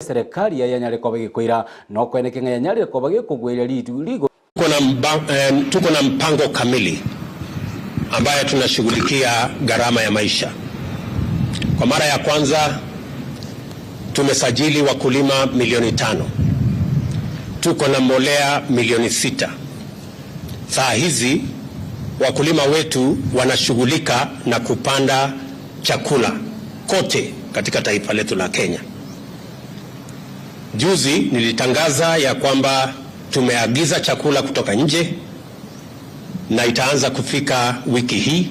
Eserekari yaye yanyare koba egekoira, na okoeneke ng'a yanyarire koba gekogweria rigori. Tuko na mpango kamili ambayo tunashughulikia gharama ya maisha. Kwa mara ya kwanza tumesajili wakulima milioni 5. Tuko na mbolea milioni 6. Saa hizi wakulima wetu wanashughulika na kupanda chakula kote katika taifa letu la Kenya. Juzi nilitangaza ya kwamba tumeagiza chakula kutoka nje na itaanza kufika wiki hii.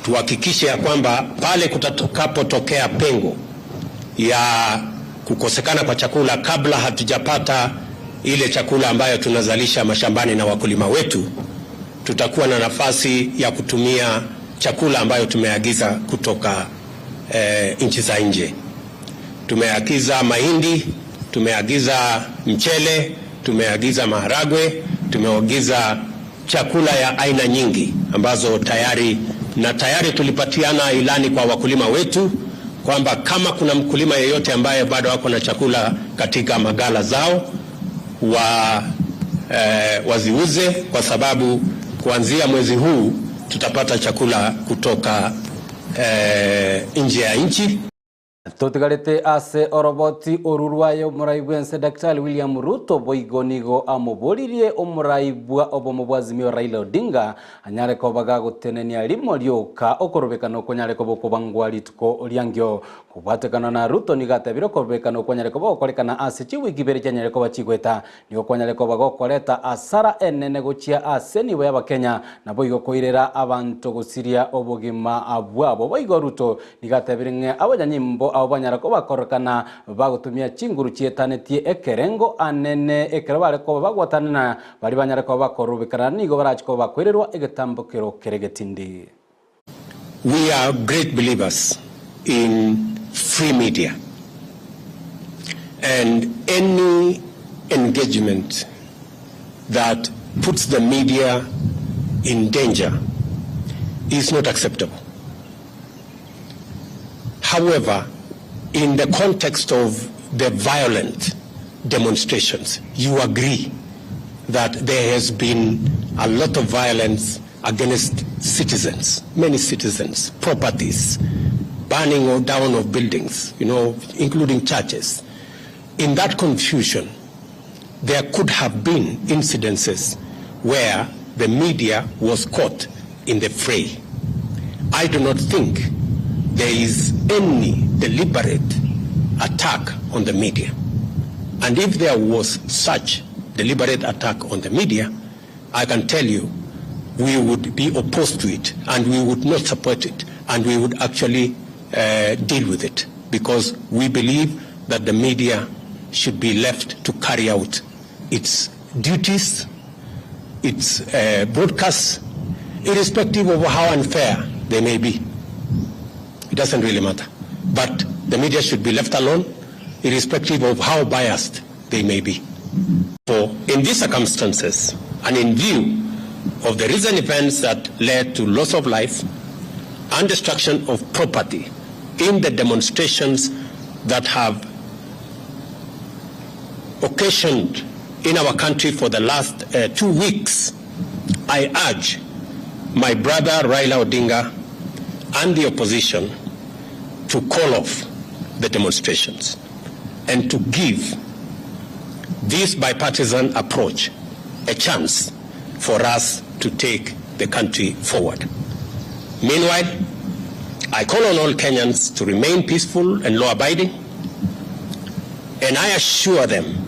Tuhakikishe ya kwamba pale kutakapotokea pengo ya kukosekana kwa chakula, kabla hatujapata ile chakula ambayo tunazalisha mashambani na wakulima wetu, tutakuwa na nafasi ya kutumia chakula ambayo tumeagiza kutoka nchi za nje. Tumeagiza mahindi, tumeagiza mchele, tumeagiza maharagwe, tumeagiza chakula ya aina nyingi ambazo tayari na tayari tulipatiana ilani kwa wakulima wetu kwamba kama kuna mkulima yeyote ambaye bado ako na chakula katika maghala zao waziuze, kwa sababu kuanzia mwezi huu tutapata chakula kutoka nje ya nchi. Totigarete ase oroboti oru rwaye omorai bw'ense Daktari William Ruto boigo nigo amoboririe omorai bwa obomo bwa Azimio Raila Odinga anyare koba gagotenenia rimo rioka okorobekana okonyare koba okobangwa rituko riangio. Kobwatekana na Ruto nigo atebire okorobekana okwanyare koba gokorekana ase chiwiki ibere chianyare koba chigoeta nigo kwanyare koba gokoreta asara enene gochia ase enibo y'Abakenya naboigo koirera abanto gosiria obogima bwabo. Boigo Ruto nigo atebire ng'a abanyanyimbo abo banyara kobakorekana bagotumia chinguru chietanetie ekerengo anene ekero bare koba bagwatanana baria banyare koba bakorobekana nigo barachi koba bakoirerwa egetambokero kere getindi. We are great believers in free media, and any engagement that puts the media in danger is not acceptable. However, in the context of the violent demonstrations, you agree that there has been a lot of violence against citizens, many citizens, properties, burning or down of buildings, including churches. In that confusion, there could have been incidences where the media was caught in the fray. I do not think there is any deliberate attack on the media. And if there was such deliberate attack on the media, I can tell you we would be opposed to it and we would not support it and we would actually deal with it, because we believe that the media should be left to carry out its duties, its broadcasts, irrespective of how unfair they may be. It doesn't really matter. But the media should be left alone, irrespective of how biased they may be. For in these circumstances, and in view of the recent events that led to loss of life and destruction of property in the demonstrations that have occasioned in our country for the last 2 weeks, I urge my brother Raila Odinga and the opposition to call off the demonstrations and to give this bipartisan approach a chance for us to take the country forward. Meanwhile, I call on all Kenyans to remain peaceful and law-abiding, and I assure them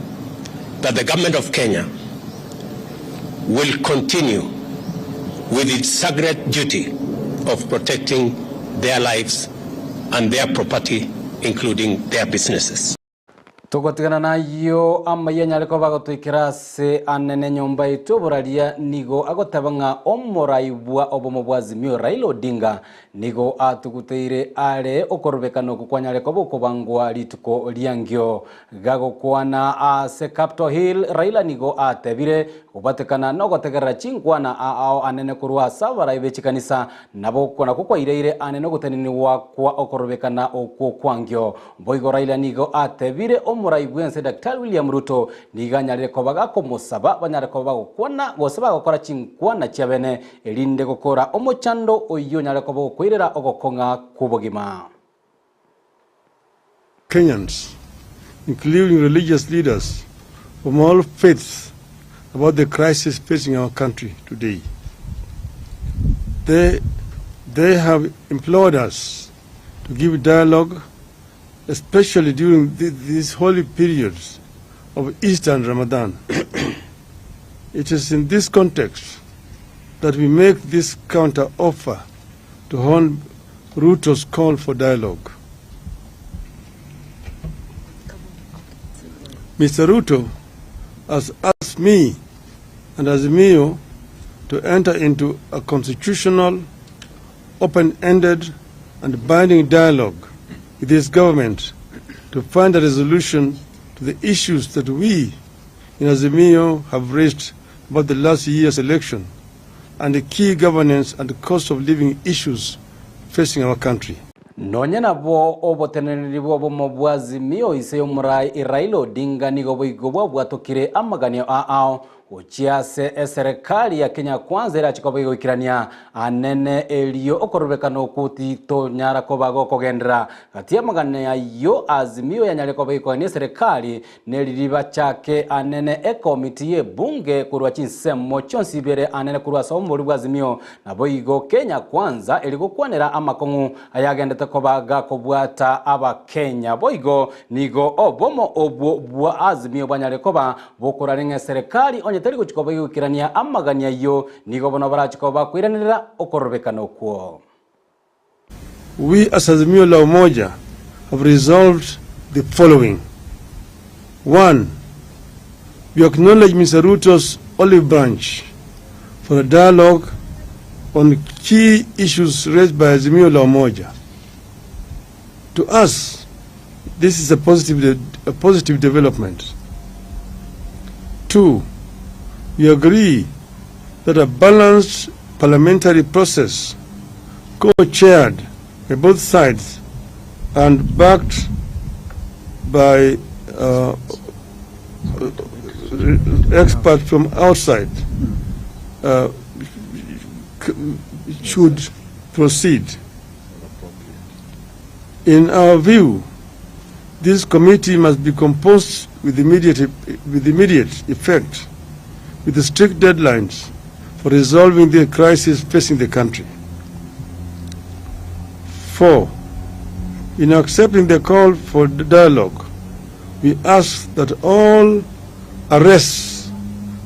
that the government of Kenya will continue with its sacred duty of protecting their lives and their property, including their businesses. Togotigana nayio amaiyo anyare koba agotoikera ase anene enyomba yaito oboraria nigo agoteba ng'a omorai bwa obomo bwa Azimio Raila Odinga nigo atuguteire are okorobekana okwo kwanyare koba okobangwa rituko riangio. Gagokwana ase Capitol Hill Raila nigo atebire gobatekana nogotegerera chinkwana ao anene korwa ase abarai be chikanisa nabo okwo nakwo kwaireire anene ogotenenigwa kwa okorobekana okwo kwangio. Boigo Raila nigo atebire omorai bw'ense Daktari William Ruto nigo anyarire koba gakomosaba banyare koba bagokwana gose bagokora chinkwana chiabene erinde gokora omochando oyio onyare koba ogokoirera ogokong'a kw'obogima. Kenyans, including religious leaders from all faiths about the crisis facing our country today. They, they have implored us to give dialogue, especially during the, these holy periods of Easter and Ramadan. it is in this context that we make this counter offer to Hon Ruto's call for dialogue. Mr. Ruto has asked me and Azimio to enter into a constitutional, open-ended and binding dialogue with his government to find a resolution to the issues that we in Azimio have raised about the last year's election and the key governance and cost of living issues facing our country. Nonya nabo oboteneneri bw'obomo bwa Azimio ise y'omorai Raila Odinga nigo boigo bwabwatokire amaganio ao gochia ase eserekari ya Kenya Kwanza erache koba egoikerania anene erio okorobekana okwo titonyara koba gokogenderera gati y'amagana ayio Azimio yanyare koba egoikwania eserekari Neriri bachake anene ekomiti y'ebunge korwa chinsemo chionsi ibere anene korwa ase omobori bw'Azimio, naboigo Kenya Kwanza eri gokwanera amakong'u ayagendete koba gakobwata Abakenya. Boigo nigo obomo obwo bwa Azimio bwanyare koba bokorare ng'a eserekari onye teri gochia koba egoikerania amagani ayio, nigo bono barache koba bakoiranerera okorobekana okwo. We as Azimio la Umoja have resolved the following. One, we acknowledge Mr. Ruto's olive branch for a dialogue on key issues raised by Azimio la Umoja. To us, this is a positive, a positive development. Two, we agree that a balanced parliamentary process co-chaired by both sides and backed by uh, experts from outside uh, should proceed. In our view, this committee must be composed with immediate, with immediate effect, with strict deadlines for resolving the crisis facing the country. 4, in accepting the call for dialogue, we ask that all arrests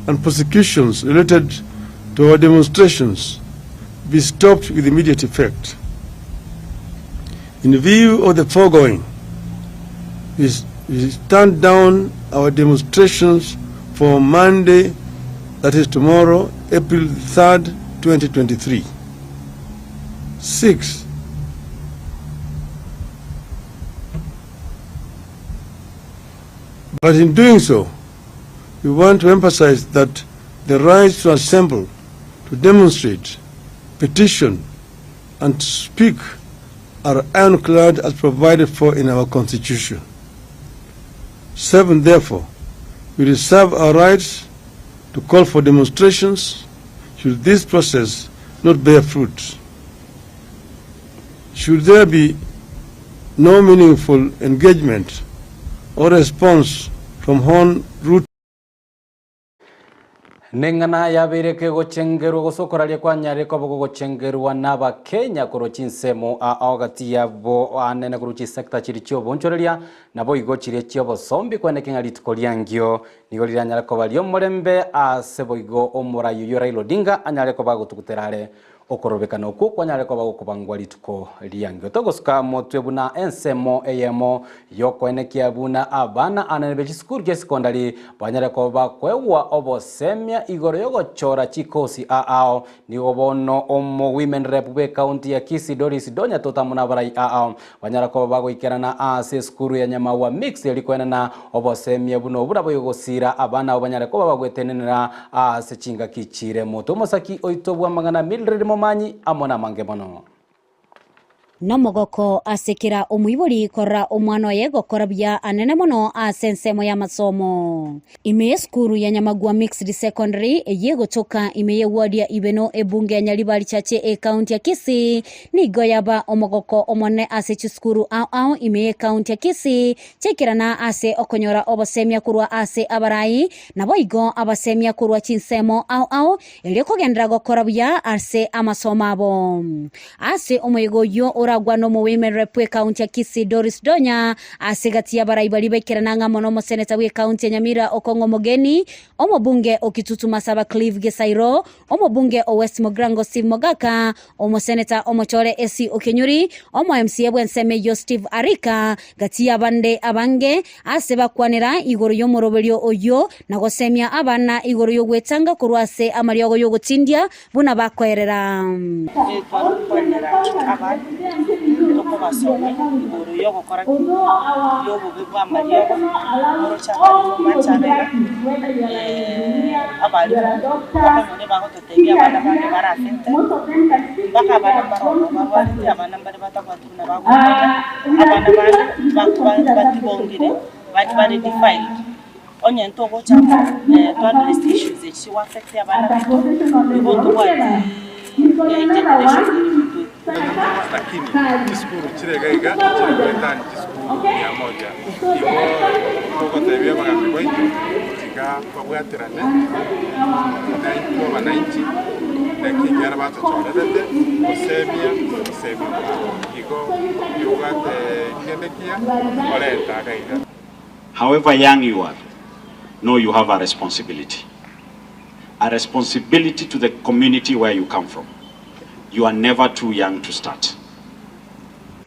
and prosecutions related to our demonstrations be stopped with immediate effect. In view of the foregoing, we, we stand down our demonstrations for Monday, that is tomorrow, April 3rd, 2023. 6, But in doing so, we want to emphasize that the right to assemble, to demonstrate, petition, and to speak are ironclad as provided for in our Constitution. 7, therefore, we reserve our rights to call for demonstrations should this process not bear fruit. Should there be no meaningful engagement or response from Hon Ruto, Neng'ana yabeire kegochengerwa gose okoraria kwanyarire koba gogochengerwa n'Abakenya korwa chinsemo ao gati yabo anene korwa chisector chiria chi'obonchoreria naboigo chiria chi'obosombi kweneke ng'a rituko riangio nigo riranyare koba ri'omorembe ase boigo omorai oyio Raila Odinga anyare koba agotugutera are. Okorobekana okwo kwanyare koba gokobangwa rituko riangio. Togosuka motwe buna ensemo eyemo y'okoenekia buna abana anene be chisukuru chia sekondari banyare koba bakoegwa obosemia igoro y'ogochora chikosi aao. Nigo bono omo Women Rep bw'ecounty ya Kisii Doris Donya Tota amo nabarai aao banyara koba bagoikerana ase esukuru ya Nyamagwa Mixed eri koenana obosemia buna obu naboigo gosiira abana abo banyare koba bagwetenenera ase chingaki chire motwe. Omosaki oito bw'amang'ana Mildred Momanyi amo namange mono. Nomogoko ase kera omoibori korora omwana oye gokora buya anene mono ase ensemo y'amasomo. Ime y'esukuru ya Nyamagwa Mixed Secondary eyio egotoka ime y'eward ya Ibeno ebunge ya Nyaribari Chache ecounty ya Kisii nigo yaba omogoko omonene ase chisukuru ao ao ime y'ecounty ya Kisii chiaikerana ase okonyora obosemia korwa ase abarai naboigo abasemia korwa chinsemo ao ao erio kogenderera gokora buya ase amasomo abo. Ase omoyega oyio oragwane omowemerere bw'ekaunti ya Kisii Doris Donya ase egati y'abarai baria baikerana ng'a amo nomoseneta bw'ekaunti ya Nyamira Okong'o Omogeni, omobunge o Kitutu Masaba Clive Gisairo, omobunge o West Mugirango Steve Mogaka, omoseneta omochore AC Okenyuri, omo MCA bw'ensemo eyio Steve Arika, gati y'abande abange, ase bakwanera igoro y'omoroberio oyio na gosemia abana igoro y'ogwetanga korwa ase amariogo y'ogotindia buna bakoerera. Tware gokwanera abana, tokobasomia igoro y'ogokora ki? Y'obobe bw'amariogo, moroche abarimu mbanchana iga, abarimu okonyora ebagototebia abana bande bare affected, mpaka abana mbare ororo barwarete, abana mbare batabwati buna bagokonya, abana bande batibongire, bare defiled. Onye ntogocha amo to address issues echi chigo affect abana baito, nigo ntobwati generation ere motwe. Lakini chisukuru chire iga iga chire goetania chisukuru mia moja. Igo togotebia abagambi baito tiga babwaterane naintwe abananchi naki ekiara batochorerete gosemia ogosemia kwabo. Igo oyobwate kende kiya orente iga iga. However young you are, know you have a responsibility. A responsibility to the community where you come from. You are never too young to start.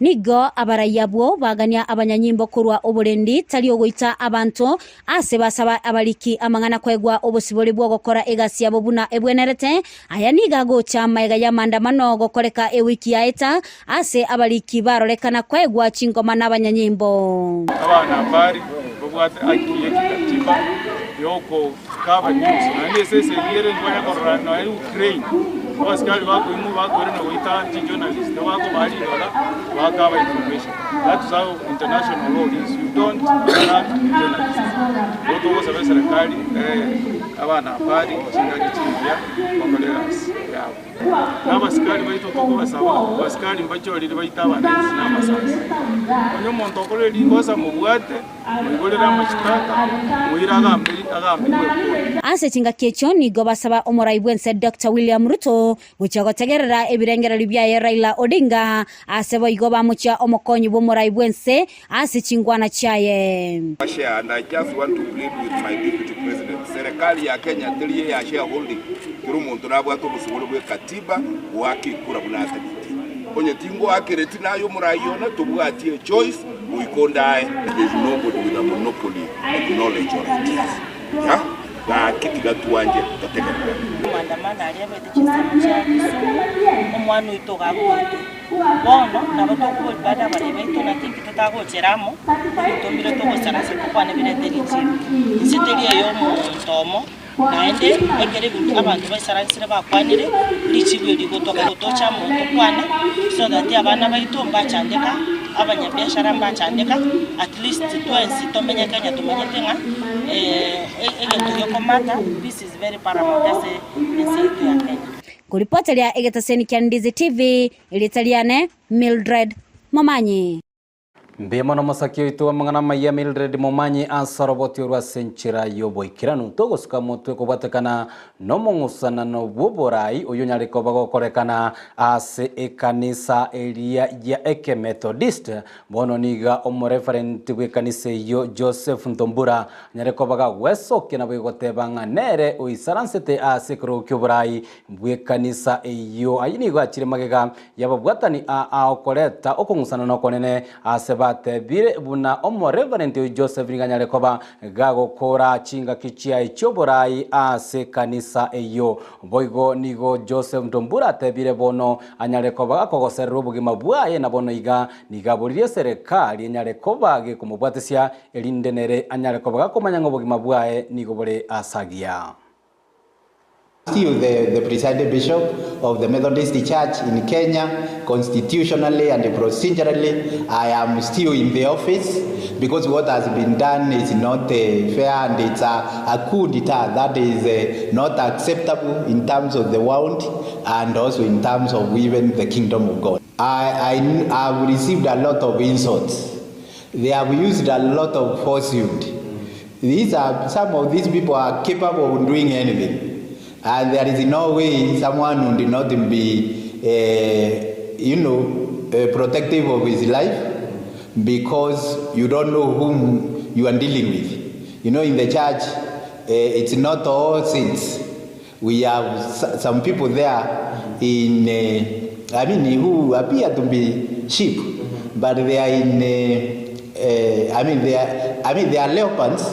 Nigo abarai abwo bagania abanyanyimbo korwa oborendi, tari ogoita abanto, ase basaba abariki amang'ana koegwa obosibore bw'ogokora egasi yabo buna ebwenerete. Aya nigo agocha magega y'amandamano gokoreka ewiki yaeta, ase abariki barorekana koegwa chingoma nabanyanyimbo. Abanabari babwate haki ye kikatiba yokokaba news naende ase esegi ere nkonya korora nonya Ukraine abasikari bakoimwa bakoirana goita chijournalist bakobaa ribaga bakaba information that is how international law is you don't harass journalists. Igo togosaba eserekari abanabari chingaki chingiya bakore egasi yabo. Na abasikari baito tokobasaba, abasikari mbachorire baite abananchi na amasasi. Onye omonto okorire rigosa mobwate, moigorere amachitaka, moire agamberi agambigwe ekoti. Ase chingaki echio nigo basaba omorai bw'ense Doctor William Ruto gochia gotegerera ebirengererio biaye Raila Odinga ase boigo bamochia omokonyi bw'omorai bw'ense ase chingwana chiaye. Share and I just want to plead with my deputy president, serikali ya Kenya teri eya shareholding, kera omonto nabwate obosibore bwe katiba goaka ekura buna atagete. Onye tingoakereti naye omorai one tobwati echoice goika onde aye. There is nobody with a monopoly of knowledge or ideas. Yeah? Gaki tiga twanje totegererane. Amaandamano aria abete chinsemo chia Kisumu, omwana oito iga agoetwe. Bono nabo tokoboria bande abarei baito naki inki totagochera amo, obotomire togochara ase tokwane birete richiiro. Inse teri eyomonto omo, naende ekero ebinto abanto baisaransire bakwanire, richibu eri rigotoka gotocha amo tokwane so that abana baito mbachandeka, abanyabiashara mbachandeka, at least twensi tomenye Kenya tomanyete ng'a egento gekomata, peace is very paramount ase ense yaito ya Kenya. Nkoripoteria egetaseni kia Ndizi TV, erieta riane Mildred Momanyi. Mbuya mono omosaki oito bw'amang'ana amaya Mildred Momanyi ase oroboti orwo ase enchera y'oboikeranu. Togosuka motwe kobwatekana nomong'usanano bw'oborai oyio onyare koba gokorekana ase ekanisa eria ya Ekemethodist. Bono niga omoreferent bw'ekanisa eyio Joseph Ntombura anyare koba gagwesokia naboigo goteba ng'a nere oisaransete ase ekerogo ki'oborai bw'ekanisa eyio. Ayio nigo achire magega y'ababwatani aa okoreta okong'usanana okonene ase batebire buna omoreverenti oyo Joseph nigo anyare koba gagokora chingaki chiaye chi'oborai ase ekanisa eyio. Boigo nigo Joseph Ntombura atebire bono anyare koba gakogoserera obogima bwaye na bono iga nigo aboririe eserekari enyare koba gekomobwatesia erinde nere anyare koba gakomanya ng'a obogima bwaye nigo bore ase agiya. Still the, the presiding bishop of the Methodist Church in Kenya, constitutionally and procedurally, I am still in the office because what has been done is not uh, fair and it's a, a coup d'etat that is uh, not acceptable in terms of the world and also in terms of even the kingdom of God. I, I, I've received a lot of insults. They have used a lot of falsehood. These are some of these people are capable of doing anything, and there is no way someone would not be, uh, you know, uh, protective of his life, because you don't know whom you are dealing with. You know, in the church, uh, it's not all saints. We have some people there in, uh, I mean, who appear to be sheep, but they are in, uh, uh, I mean, they are, I mean, they are leopards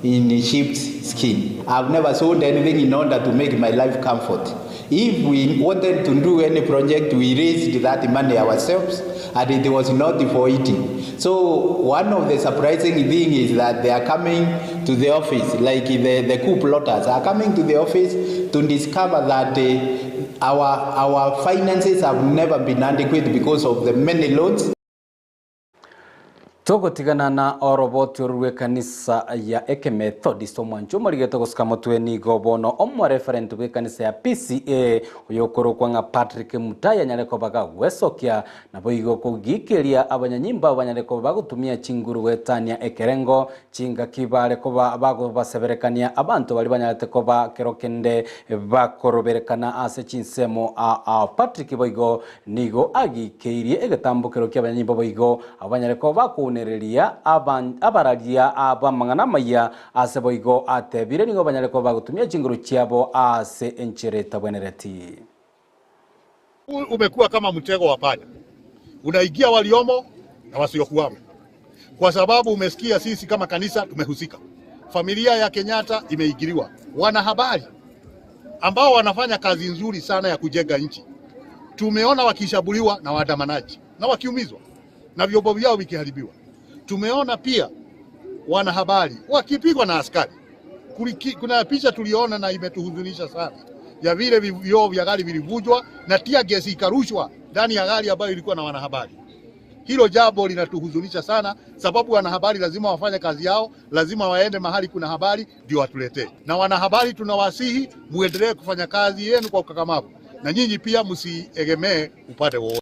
in sheep's skin. I've never sold anything in order to make my life comfort. If we wanted to do any project, we raised that money ourselves, and it was not for eating. So one of the surprising thing is that they are coming to the office, like the, the coup plotters are coming to the office to discover that uh, our, our finances have never been adequate because of the many loans. Togotigana na oroboti oru rw'ekanisa ya Ekemethodist omwancho omorigete gosuka motwe nigo bono omoreferent bw'ekanisa ya PCEA oyokorokwa ng'a Patrick Mutai anyare koba gagwesokia naboigo kogikeria abanyanyimbo abo banyare koba bagotumia chinguru goetania ekerengo chingaki bare koba bagobaseberekania abanto baria banyarete koba kero kende bakoroberekana ase chinsemo aa Patrick boigo nigo agikeirie egetambokero ki'abanyanyimbo boigo abo banyare koba bakounereria abararia ab'amang'ana amaya ase boigo atebire nigo banyare koba bagotumia chinguru chiabo ase enchera etabwenereti. Umekuwa kama mtego wa panya, unaingia waliomo na wasiokuwamo, kwa sababu umesikia sisi kama kanisa tumehusika. Familia ya Kenyatta imeingiliwa, wanahabari ambao wanafanya kazi nzuri sana ya kujenga nchi tumeona wakishambuliwa na waandamanaji na wakiumizwa na vyombo vyao vikiharibiwa. Tumeona pia wanahabari wakipigwa na askari. Kuliki, kuna picha tuliona na imetuhuzunisha sana ya vile vioo vya gari vilivunjwa na tear gas ikarushwa ndani ya gari ambayo ilikuwa na wanahabari. Hilo jambo linatuhuzunisha sana, sababu wanahabari lazima wafanye kazi yao, lazima waende mahali kuna habari ndio watuletee. Na wanahabari tunawasihi muendelee kufanya kazi yenu kwa ukakamavu, na nyinyi pia msiegemee upande wowote.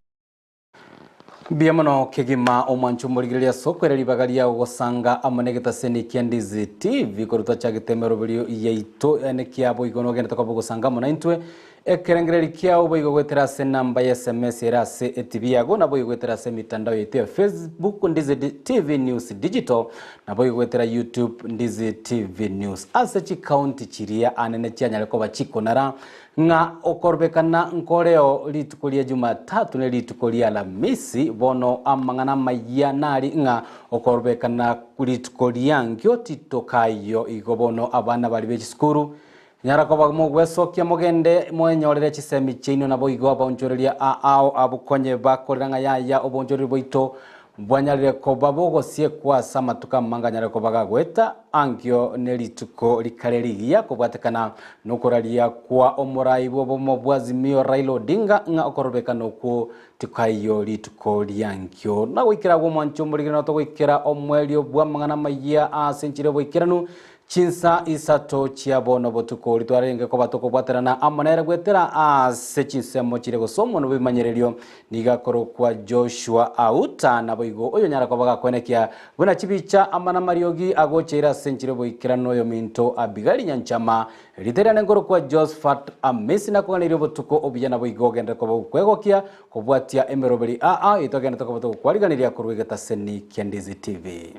Mbuya mono kegima omwancho omorigereria ase okoira ribaga riao gosanga amo na egetaseni kia Ndizi TV korutwa chagete emeroberio yaito ene kiabo igo nogendete koba ogosanga amo naintwe ekerengereri kiao boigo goetera ase enamba ya SMS ere ase etv yago nabo igo goetera ase emitandao yaito ya Facebook Ndizi TV News Digital nabo igo goetera YouTube Ndizi TV News ase chikaunti chiria anene chianyare koba chikonara Ng'a okorobekana nkoreo rituko ria Jumatatu ne rituko ria Alamisi, bono amang'ana amayia nari ng'a okorobekana rituko riankio titokaiyo. Igo bono abana baria be chisukuru, nyara koba mogwesokia mogende moenyorere chisemi chiaino naboigo abaonchoreria aao abwo konye bakorera ng'a yaya oboonchoreri bwaito Bwanyarire koba bogosiekwa ase amatuko amange anyare koba gagoeta, ankio ne rituko rikare rigiya kobwatekana nokoraria kwa omorai bw'obomo bwa Azimio Raila Odinga ng'a okorobekana okwo tikaiyo rituko riankio. Na goikera agwo omwancho omorigeri na togoikera omoerio bw'amang'ana amayia ase enchera y'oboikeranu. Chinsa isato chia bono botuko ritwarenge koba tokobwaterana amo nere goetera ase chinsemo chire gosomwa noboimanyererio. Nigo akorokwa Joshua Auta, naboigo oyonyara koba gakwenekia buna chibicha amo namariogi agocheire ase enchera y'oboikeranu oyominto Abigaili Nyanchama. Erieta riane nkorokwa Josphat Amisi nakoganerie obotuko obuya naboigo ogenderere koba gokwegokia kobwatia emeroberi aa eye togenderete koba togokwariganeria korwa egetaseni kia Ndizi TV.